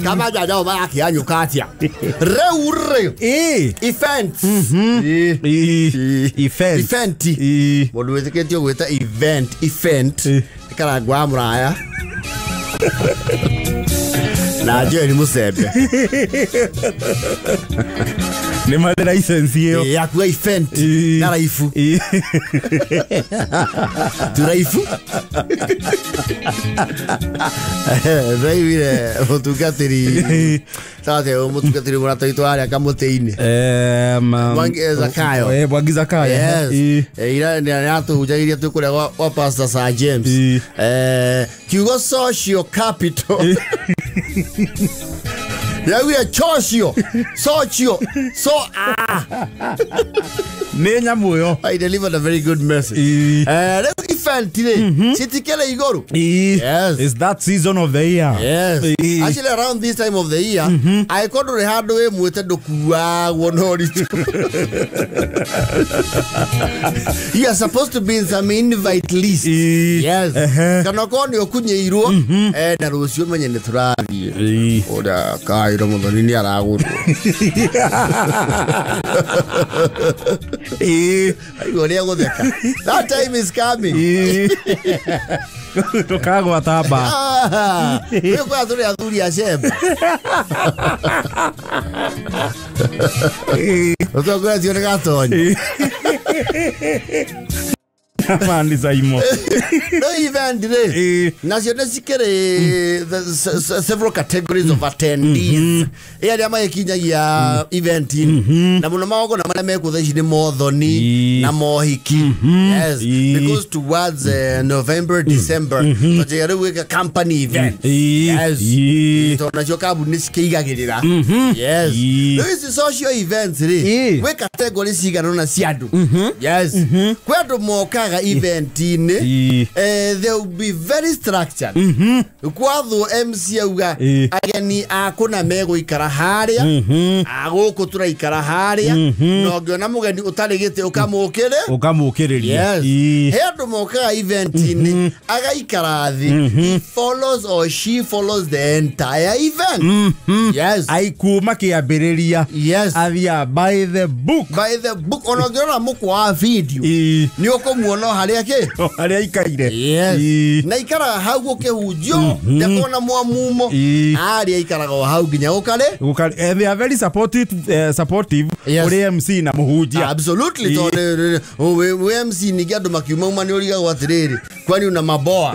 Kama jaja marakĩanyũka atĩa rĩu rĩ? Events. Event. Event. Mũndũ wĩtĩkĩtio gwĩta event event ĩkarangwo wa mũraya na Joel Musembe. Nĩ marĩ license ĩyo. Yakuga event na raifu turaifu ndaiguire mũtungatĩri tate mũtungatĩri mũrata witũ harĩa kamũtĩ-inĩ. Mwangi Zakayo. Mwangi Zakayo. Yes. Ira nĩ atũhunjagĩria twĩ kũrĩa kwa Pastor Sir James. Kiugo social capital. Yaguire chocio socio so ah. Nĩ nyamũ ĩyo. I delivered a very good message. Rĩu event rĩ citikĩrĩ igũrũ. Yes. It's that season of the year. Yes. Actually around this time of the year, angĩkorwo ndũrĩ handũ wĩ mwĩte ndũkuagwo na ũritũ. You are supposed to be in some invite list. Yes. Kana okorwo nĩ ũkunyĩirwo na rũciũ menye nĩ tũrathiĩ. Ũrĩa kaĩro mũthoni nĩ aragũrwo. Aigua ũrĩa gũtheka. That time is coming. Tũkagwata mba. Rĩu kwaya tũrĩ athuri a cembe. Ũtongoretio nĩ Gatonyi. Mani Saimo. No event rĩ nacio nĩ cikĩrĩ several categories of attendees. Arĩa magĩkinyagia event-inĩ na mũno magongona marĩa mekuo thaa ici nĩ mothoni na mohiki. Yes, because towards November, December twanjagia rĩu gwĩka company events. Yes. Tondũ nacio kambuni nĩ cikĩigagĩrĩra. Yes. Rĩu ici social events rĩ gwĩ category cigana ũna cia andũ. Yes. Kwĩ andũ mokaga event-inĩ, they will be very structured. Kwathwo MC auga ageni a kũna megũikara harĩa, a gũkũ tũraikara harĩa, na ũngĩona mũgeni ũtarĩ gĩtĩ ũkamũkĩrĩ ũkamũkĩrĩria. Yes. He andũ mokaga event-inĩ agaikara thĩ, he follows or she follows the entire event. Yes. Aikuma kĩambĩrĩria. Yes. Athia by the book. By the book. Ona ũngĩrora mũkwa wa video nĩ ũkũmuona harĩa kĩ harĩa aikaire. Yes. Na ikaraga hau gũkĩhunjio ndekona mwamumo harĩa aikaraga o hau nginya gũkarĩ. They are very supportive, supportive. Yes. Kũrĩ MC na mũhunjia. Absolutely. Tondũ wĩ MC ningĩ andũ makiuma uma nĩ ũrigagwo atĩrĩrĩ kwani una maboa.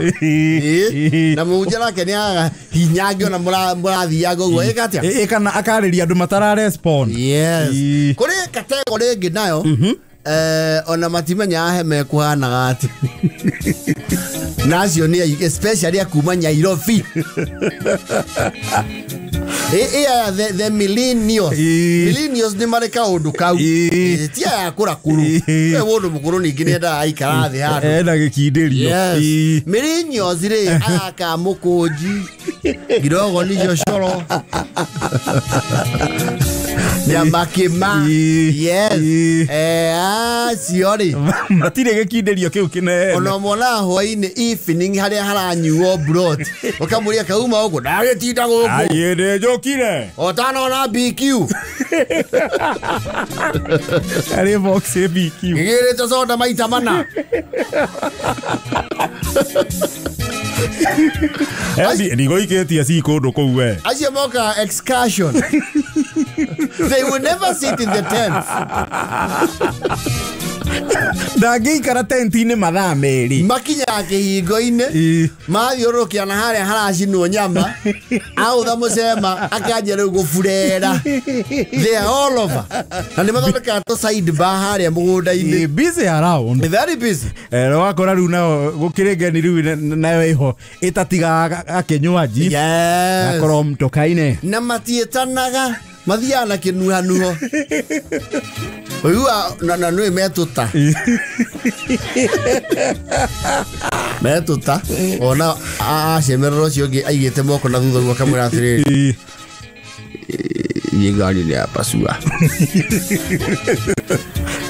Na mũhunjia nake nĩ agaga hinya angĩona mũrathianga ũguo ĩka atĩa? Kana akarĩria andũ matara respond. Yes. Kũrĩ category ĩngĩ nayo ona matimenyaga he mekuhanaga atĩ nacio nĩ especially akuma Nairobi. Aya the millennials. Millennials nĩ marĩ kaũndũ kau. Ti aya akũrakũrũ. We mũndũ mũkũrũ ningĩ nĩ endaga aikara thĩ handũ. Ena gĩkindĩrio. Yes. Millennials rĩ aya ka mũkũnji ngirogo nĩ cocoro Nyamakima. Yes. Acio rĩ matirĩ gĩkindĩrio kĩu kĩnene. Ona mwonaga hwainĩ evening harĩa haranyuo brot ũkamũria kauma ũguo ndagĩtinda gũkũ. Aiĩ nĩ njũkire. Ũtanona BQ. Arĩ box BQ. Ngĩgĩrĩte soda maita mana. Ndigũikĩtie ci kũndũ kũu we. Acio moka excursion. They will never sit in the tent. Ndangĩikara tent-inĩ mathaa merĩ. Makinyaga kĩhingo-inĩ mathiũrũrũkia na harĩa haracinwo nyama aũtha mũcema akanjia rĩu gũburera. They are all over. Na nĩ mathondekaga tũ side bar harĩa mũgũnda-inĩ. Busy around. Very busy. Wakora rĩu nao gũkĩrĩ ngeni rĩu nayo ĩho ĩtatigaga akĩnywaji. Yes. Akorwo mtokaine. Na matiĩtanaga mathiaga na kĩnuhanuho. Ũigua na nĩ metũta. Metũta ona acemerera ũcio ũngĩ aigĩte moko na thutha ũguo akamwĩra atĩrĩrĩ iĩ ngari nĩ yapacua.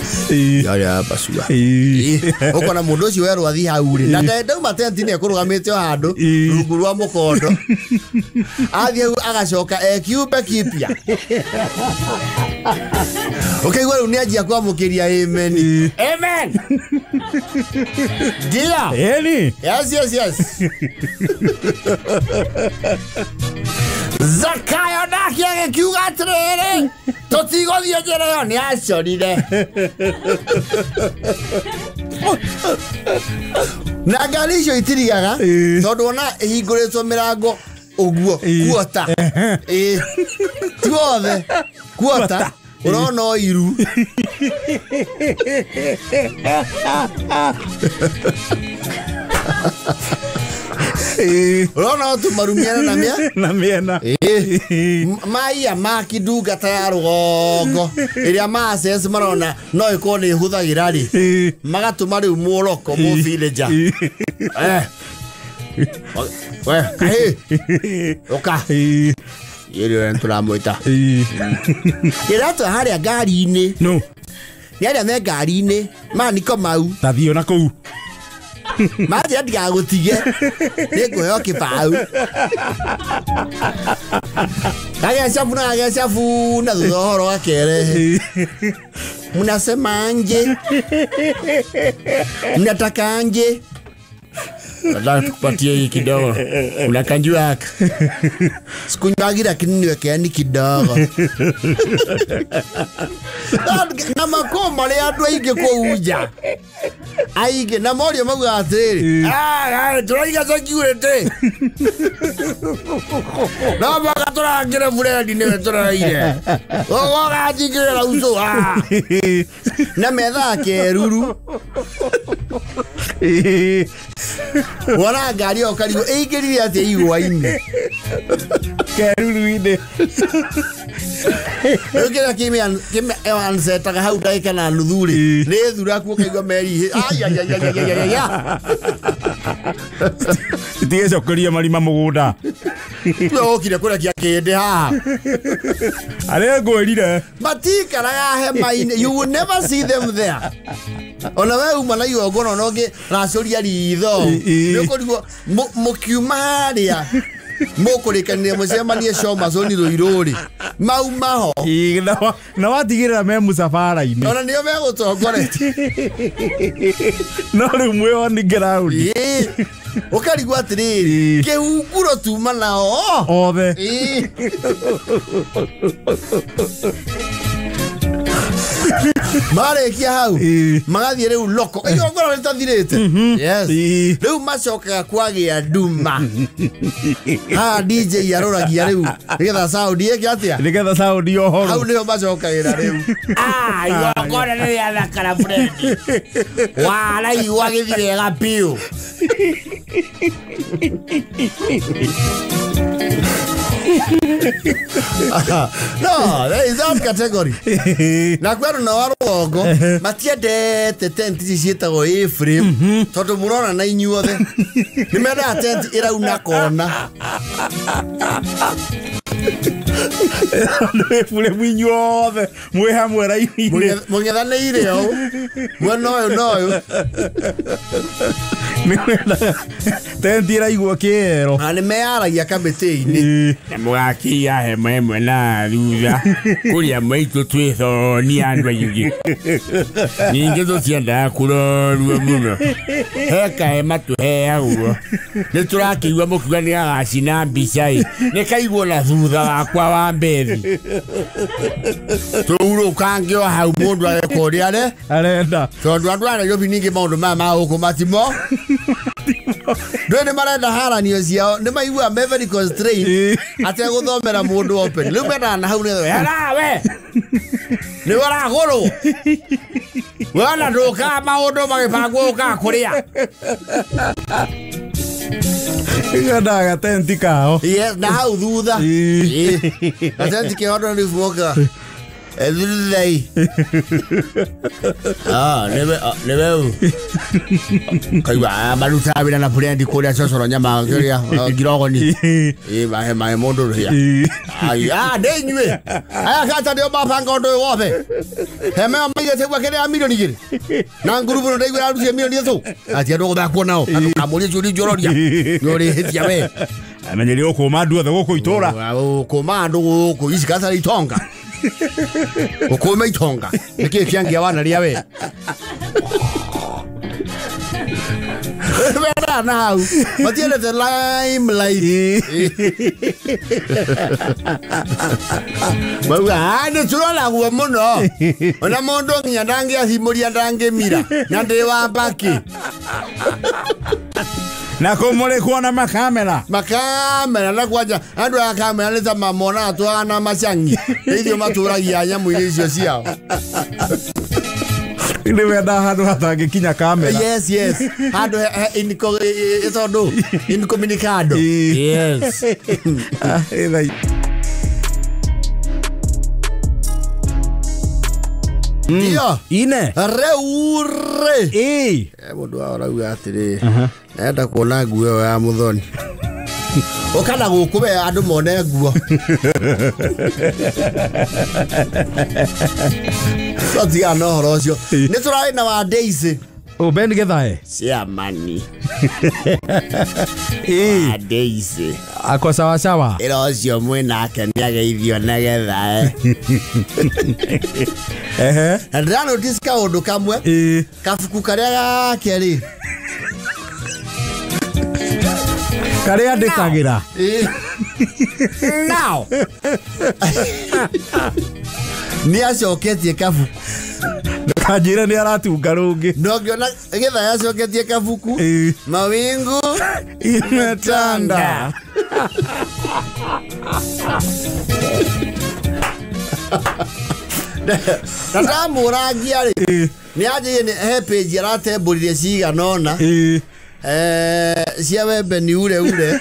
Yarĩa bacua. Ũkona mũndũ ũcio werwo athiĩ hau rĩ na ndauma tenti nĩ ekũrũgamĩte o handũ rungu rwa mũkondo athiĩ hau agacoka e kiumbe kipya ũkaigua rĩu nĩanjia kwamũkĩria amen amen ndia Eni. Yes, yes, yes. Zakayo nake agĩkiuga atĩrĩrĩ tũtigũthiĩ njĩra ĩyo nĩ acorire na ngari icio itirigaga tondũ ona ĩhingũrĩtwo mĩrango ũguo kuota ti wothe kuota ũrona o iru ũrona o tũmaru mĩena na mĩa Na mĩena. Maia maki ndungata ya rũgongo ĩrĩa ma-access marona no ĩkorwo nĩ ĩhũthagĩra rĩ magatũma rĩu mũroko mũvillager we kahĩ ũka ĩrĩa nĩtũramwĩta ĩratwa harĩa ngari-inĩ No. nĩ arĩa me ngari-inĩ maniko mau Tathiĩ ona kũu. manjĩra ndigagũtige nĩngũheo kĩbaũ kagĩa cabu na kagĩa cabu na thutha ũhoro gakerehe mnasema anje mnataka anje nataka tukupatie hii kidogo unakanjua haka sikunywagi lakini niwekeani kidogo na makoo marĩa andũ aingĩ kũu nja aingĩ na morio maugaga atĩrĩrĩ tũraiga security no mũhaka tũrangĩre buredi nĩwe tũraire ũgũgathingĩrĩra ucũ na methaga keruru wona ngari ĩyo ũkarigwo ĩingĩrire atĩa igwa-inĩ Keruru-inĩ. Rĩu kĩrĩa kĩansetaga hau ndagĩka na nuthu rĩ nĩ thuraku ũkaigua meri Itigecokeria marima mũgũnda. Tiwe wokire kũrekia kĩndĩ haha Arĩa ngwĩrire. matikaraga hema-inĩ you will never see them there ona we uma na igongona ona ũngĩ racũria ritho nĩ ũkũrigwo mũkiuma harĩa mũkũrĩkanĩre mũcemanie Showmason Rũirũ rĩ mauma ho Na watigĩrĩra me mũcabara-inĩ. Ona nĩo megũtongoretie No rĩu mwĩ on ground. Ũkarigwo atĩrĩrĩ kĩhunguro tuma nao Othe. Marĩkia hau magathiĩ rĩu loko igongona rĩtathirĩte yes rĩu macokaga kwagĩa nduma haha DJ aroragia rĩu nĩgetha sound ĩke atĩa Nĩgetha sound yohoro hau nĩho macokagĩra rĩu igongona nĩ rĩathakara Fred waraigua gĩthiĩ wega biũ No, there is that category. Na kwero na warongo matiendete tent ici ciĩtagwo A-frame tondũ mũrona na inyuothe nĩ mendaga tent ĩrauna kona A-frame inyuothe mwĩ hamwe raini-inĩ mũng'ethanĩire ũũ mwena ũyũ na ũyũ Tenti ĩraigua kĩero na nĩ meyaragia kamĩtĩ-inĩ na mũgakĩiga hema ĩmwe na thutha kũrĩa maitũ twĩthoni andũ aingĩ ningĩ tũtiendaga kũrorwo mũno he kahema tũheagwo nĩ tũrakĩigua mũkiuga nĩ gagacina mbica ĩ nĩ kaigwo na thutha wakwa wa mbethi tũurũkange o hau mũndũ ageka ũrĩa arenda tondũ andũ a Nairobi ningĩ maũndũ maya ma gũkũ matimo ndũĩ nĩ marenda haranio ciao nĩ maiguaga me very constrained ategũthomera mũndũ open rĩu mendaga na hau nĩgetha hera we nĩ ũragũrwo we ona ndũkaga maũndũ magĩbangwo ũkaga kũrĩa Mendaga gatenti kao yes na hau thutha gatenti keho andũ rĩu mokaga Ethurithei. Ah, nĩwe kaigua marutaga wĩra na burendi kũrĩa cocoro nyama kĩrĩa ngirogoni. Ĩ mahe mahe mũndũ rũhĩa. Ah, ndĩ inyuĩ. Aya kata ndio mabanga ũndũ ũyũ wothe. Hema ĩyo maigĩte gwa kĩrĩa milioni 2. Na ngurubu ndaigua ĩrarutie milioni 3. Ati andũ gũthakwo nao. Andũ kamũria ciũria njororia. Nĩ ũrĩhĩtia we. Amenyeria ũkũma andũ othe gũkũ itũra. Ũkũma andũ gũkũ ici gatarĩ itonga. Ũkũma itonga. Nĩkĩĩ kĩangia wanaria we? Wena na hau. Matiendete limelight. Mauga nĩ tũroragwo mũno. Ona mũndũ nginya ndangĩacimũria ndangĩmira. Na ndĩ wa mbaki. Na kũmũrĩ kuona makamera. Makamera na kwanja andũ a kamera nĩ ta mamona twana macangi. Ithuĩ matũragia nyamũ-inĩ icio ciao. Nĩ wenda handũ hatangĩkinya kamera. Yes, yes. Handũ tondũ incommunicado. Yes. Ndio. Ine. Reure. Ĩ. Mũndũ wao arauga atĩrĩ. Nenda kuona nguo ĩyo ya Muthoni. Ũkana gũkũ we andũ mone nguo. Tũtigana na ũhoro ũcio. Nĩ tũrarĩ na wa Daisy. O Ben Gethae. Ciamani. Ĩ. Wa Daisy. Ako sawa sawa. Ĩra ũcio mwĩnake nĩageithio na Gethae. Ehe. Na ndĩranotice kaũndũ kamwe. Ĩ. Kabuku karĩa gake rĩ. Karĩa andĩkagĩra. Now. Nĩ acoketie kabuku. Ndũkanjĩre nĩ aratunga rũngĩ. No ngĩona Gĩthae acoketie kabuku. Mawingu imetanda. Na ndamũrangia rĩ. Nĩ anjĩire nĩ he page aratembũrire cigana ũna. Cia wembe ni ure ure.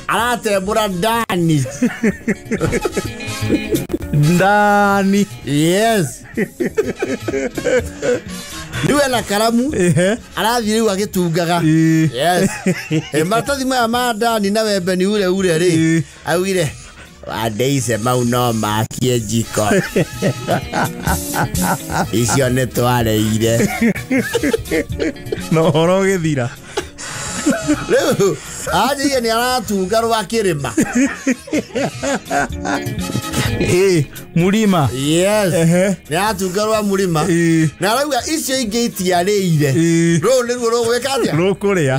Aratembũra ndani. Ndani. Yes. Rĩu ena karamu arathiĩ rĩu agĩtungaga. Yes. Maratathi maya ma ndani na wembe ni ure ure rĩ augire Wa Daisy mau no makie njiko. Icio nĩ twareire. Na ũhoro ũgĩthira. Rĩu anjĩire nĩ aratunga rwa kĩrĩma. Ĩ, mũrima. Yes. Nĩ aratunga rwa mũrima. Na arauga icio ingĩ itiarĩire. Rũũ nĩruo rũgwĩka atĩa? Rũkũrĩa.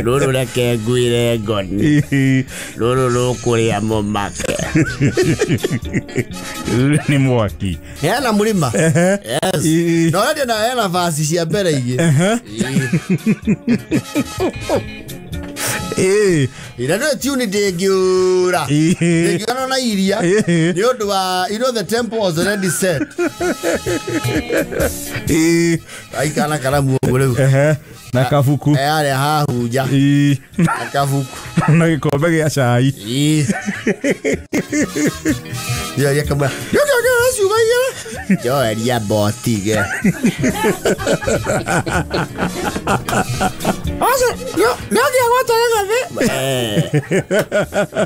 Rũrũ reke ngwĩre ngoni. Rũrũ rũkũrĩa mũmake. Nĩ mwaki. Hena mũrima. Yes. Na ũrendia na hena vaci cia mbere igĩ. Ira nĩ tune ndĩngĩũra. Ndĩngĩũra na iria. Nĩ ũndũ wa you know the tempo was already set. Aikana karamu ũguo rĩu. Na kabuku. Arĩa hahunja. Na kabuku. Na gĩkombe gĩa cai. Ya kamwe. Joeria botige.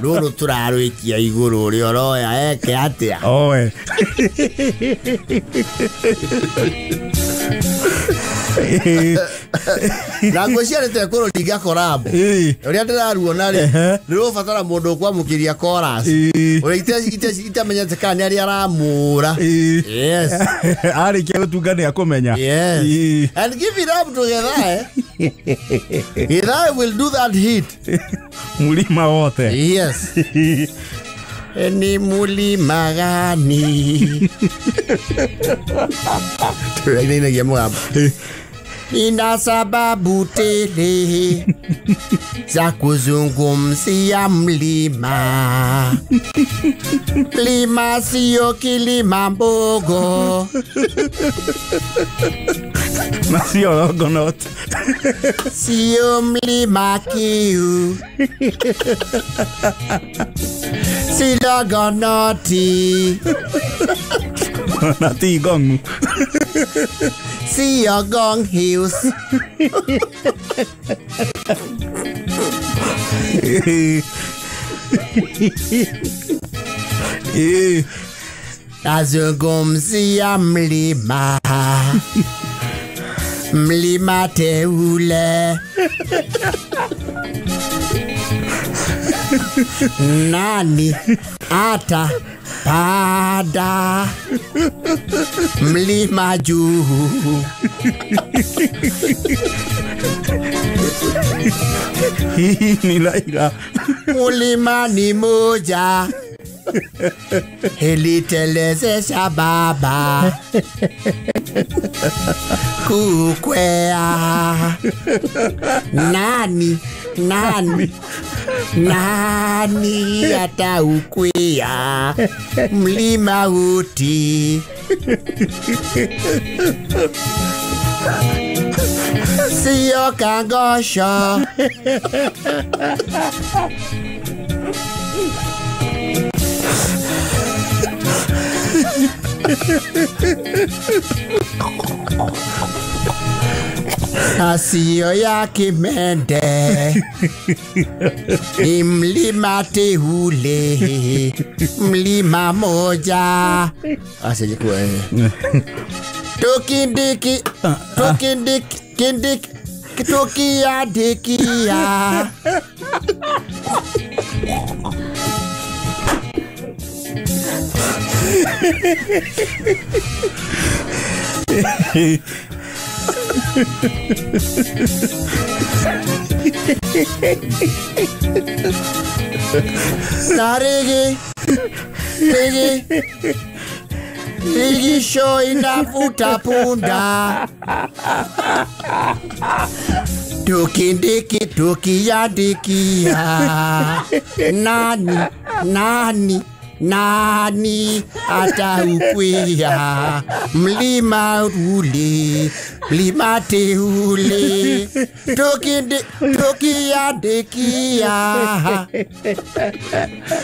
Rũrũ tũrarũikia igũrũ ũrĩa ũroya eke atĩa. Oe. Na ngwĩciria nĩ tekũrũringa korambo. Ũrĩa ndĩraruona rĩ, nĩ rũbatara mũndũ ũkwamũkĩria chorus. Ũrĩa itamenyete kana nĩ arĩa aramũra. Yes. Arĩkia gũtunga nĩ akũmenya. Yes. And give it up to Githae. Githae will do that hit. Mũrima wothe. Yes. Ni mulima gani? Tũrainainagia mũgambo. Nina sababu tele za kuzungumzia mlima. Mlima sio kilima mbogo. Na sio Longonot. Sio mlima Kiu, si Longonoti, Na ti Ngong. Sio Ngong Hills. Nazungumzia mlima, mlima teule. Nani ata pada mlima juu? Hii ni Laila. Mlima ni moja, ilitelezesha baba kukwea. Nani nani nani ataukwea mlima uti? Sio Kangosho. Na sio ya Kimende, ni mlima teule, mlima moja. Asijikuwa tukindiki tukindiki kindiki tukiandikia. Na rigi rigi rigi sho inavuta punda. Tukindiki tukiandikia. Nani nani nani ataukwea mlima ule, mlima teule? Tukiandikia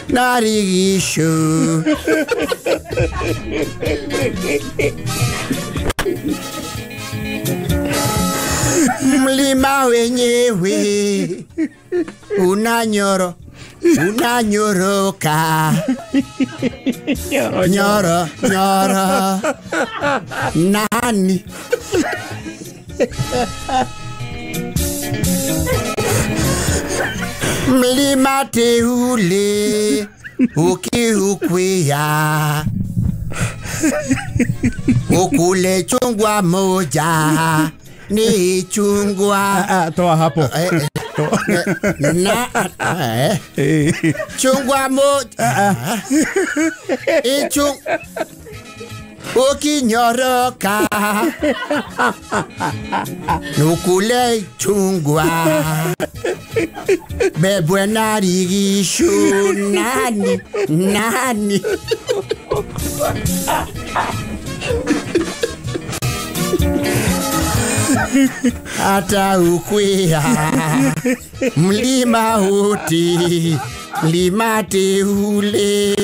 na rigisho. Mlima wenyewe unanyoro unanyoroka, nyoro nyoro. Nani mlima teule ukiukwea, ukule chungwa moja ni chungwa. Toa hapo. Na chungwa moja ichung ukinyoroka nukule chungwa bebwe na rigisho. Nani nani ataukwea mlima uti, mlima teule?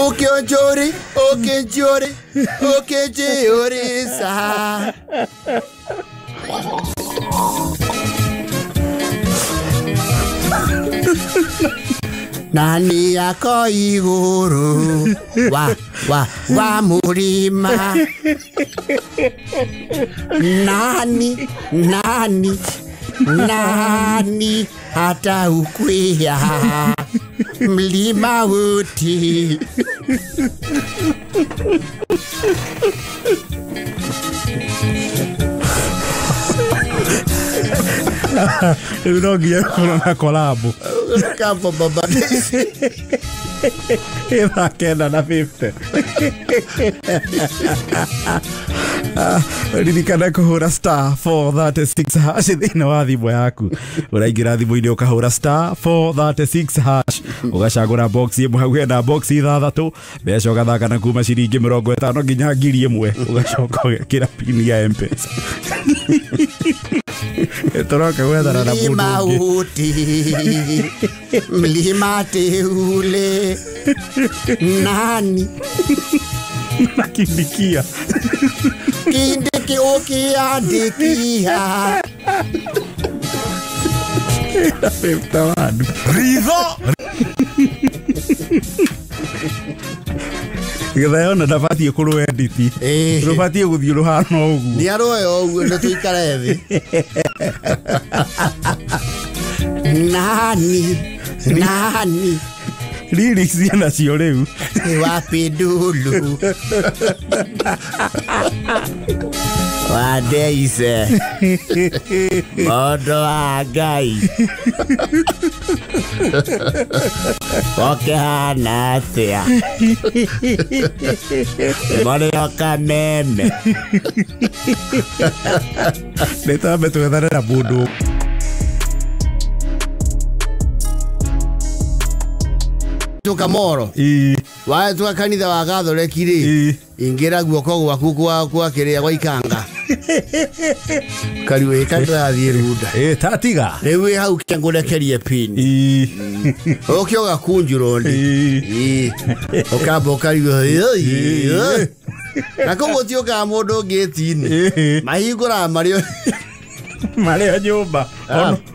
Ukionjori ukinjori ukinjiorisa. Nani yako iguru wa wa wa murima? Nani nani nani ataukwea mlima uti? Rĩu no nginya gũkorwo na collab. Kambo baba. Thaa 9:50. Ririkana kũhũra star 436 hash thĩinĩ wa thimũ yaku. Ũraingĩra thimũ-inĩ ũkahũra star 436 hash, ũgacagũra box ĩmwe, hau hena box 6, mbeca ũgathaka na kuma ciringi 50 nginya 1000, ũgacoka ũgekĩra pini ya M-Pesa. Tũroka gwethana na mũndũ Mlima ũngĩ. uti, mlima teule, nani Nakindikia. kindiki ukiandikia. 51. Ritho Getha yona ndabatiĩ kũrũ edit. Ĩĩ. Rũbatiĩ gũthiĩ rũhana ũguo. Nĩ aroe ũguo nĩ tũikare thĩ. Nani nani Lyrics nacio rĩu. Wapi dulu wadeise mondo wa Ngai ũkĩhana atĩa mũrĩ o kameme. Nĩ twambe twethane na mũndũ. Tukamoro Ĩĩ. watua kanitha wa Gathoreki rĩ, Ĩĩ. ingĩra guoko gwaku kwa kĩrĩa gwa ikanga kariũ ĩka ndĩrathiĩ runda. Ĩĩ, tatiga. Rĩu wĩ hau kĩngũrekerie pini Ĩĩ. ũke ũgakunjũrwo ndi. Ĩĩ. Ĩĩ. Ũkamba ũkarigwo Ĩĩ. na kũu gũtiũkaga mũndũ ngĩti-inĩ, Ĩĩ. mahingũraga marĩ Marĩ o nyũmba.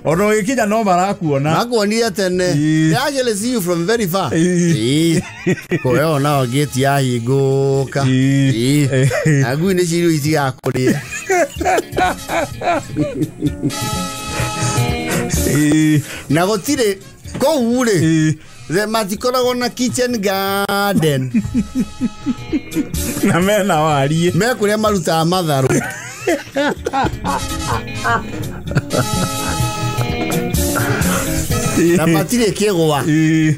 Ona ũgĩkinya no marakuona. Makuonire tene. Ĩĩ. They actually see you from very far. Ĩĩ. Ĩĩ. Kũrĩa nao ngĩti yahingũka. Ĩĩ. Ĩĩ. Na ngui nĩ ciru itigakũrĩa. Ĩĩ. Na gũtirĩ kũu rĩ, Ĩĩ. matikoragwo na kitchen garden. Na mena wariĩ. Me kũrĩa marutaga matharũ. Na matirĩ kĩgwa. Ĩĩ.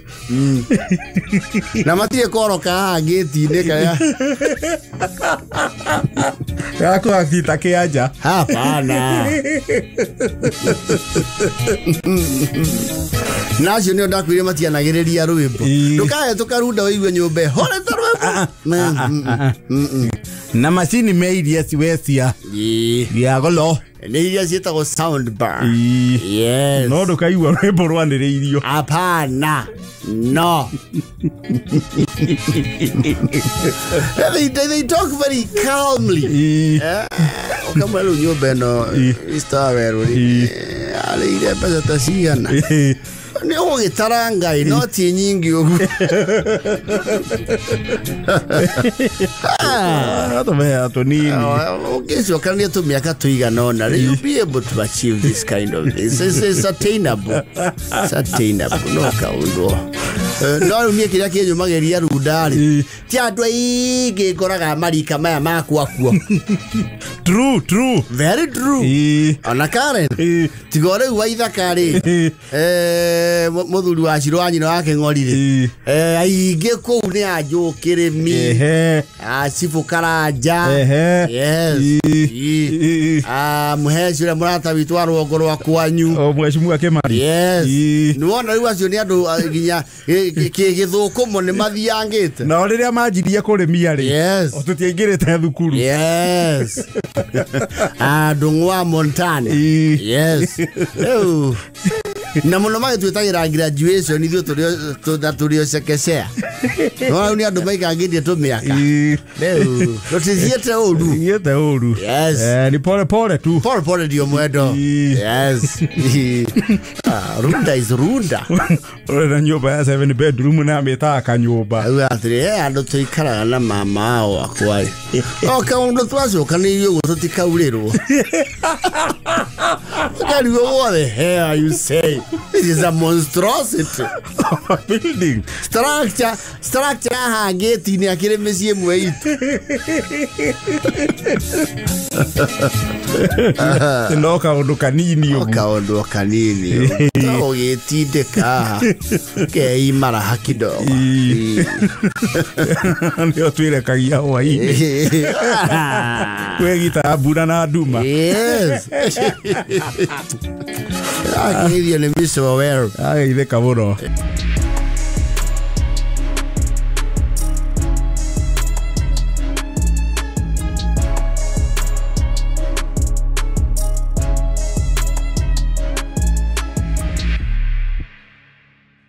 Na matirĩ koro haha ngĩti-inĩ karĩa. Gakũhakita kĩanja. Hapana. Na acio nĩo ndakwĩrire matianagĩrĩria rwĩmbo. Ĩĩ. Ndũkahetũka runda ũigue nyũmba ĩhorete rwĩmbo. Na macini me iria wecia Ĩĩ. ya golo. Nĩ iria ciĩtagwo sound bar. Ĩĩ. Yes. No ndũkaigua rwĩmbo rwanĩrĩirio. Hapana. No. They talk very calmly. Ĩĩ. Ũkamwĩra rĩu nyũmba ĩno Mr. Werũ rĩ, arĩire mbeca ta cigana. Ĩĩ. Nĩ ũgũgĩtara Ngai no ti nyingĩ ũguo. Tũmea tũnini. Ũngĩcokanĩria tũmĩaka tũigana ũna rĩ, you'll be able to achieve this kind of thing. It's attainable. It's attainable. No kaũndũ. No rĩu niĩ kĩrĩa kĩnyũmagĩria runda rĩ, Ĩĩ. ti andũ aingĩ ngoraga marika maya makwa kuo. True, true. Very true. Ĩĩ. Ona Karen, Ĩĩ. tiga rĩu waithaka rĩ, Ĩĩ. mũthuri wa Ciro wa nyina wa Kĩng'ori rĩ, Ĩĩ. Aingĩ kũu nĩ a Njũkĩrĩmi, Ehe. a Cibũ Karanja. Ehe. Yes. Ĩĩ. Ĩĩ. Ĩĩ. Ah, Mũheci ũrĩa mũrata witũ wa rũgongo rwa kwanyu. O mheshimiwa Kĩmari. Yes. Ĩĩ. Nĩwona rĩu acio nĩ andũ nginya gĩthũkũmo nĩ mathiangĩte. Nao rĩrĩa manjirie kũrĩmia rĩ, Yes. o tũtiaingĩrĩte thukuru. Yes. Ndũng'wa Montana. Ĩĩ. Yes. Rĩu na mũno magĩtwĩtagĩra graduation ithuĩ tũrĩ o cekecea. No rĩu nĩ andũ maikangĩtie tũmĩaka. Ĩĩ. Rĩu tũtithiĩte ũru. Thiĩte ũru. Yes. Ni pole pole tu. Pole pole ndio mwendo. Ĩĩ. Yes. Runda is runda. Ũrĩ na nyũmba ya 7 bedroom na mĩtaga kanyũmba. Auga atĩrĩ, he andũ tũikaraga na mama ao akwa rĩ. O kaũndũ twacokanĩirie ũguo tũtikaurĩrwo. Ũkarigwo what the hell are you saying? This is a monstrosity. Building. Structure haha ngĩti-inĩ akĩrĩ mĩciĩ ĩmwe itũ. No kaũndũ kanini O ũguo. kaũndũ o kanini ũguo. Ũgĩtindĩka keimara kidogo. Nĩo twĩrekagia hwainĩ kwĩgita mbura na nduma. Yes. Ageithio nĩ Miss Owero. Ageithĩka mũno.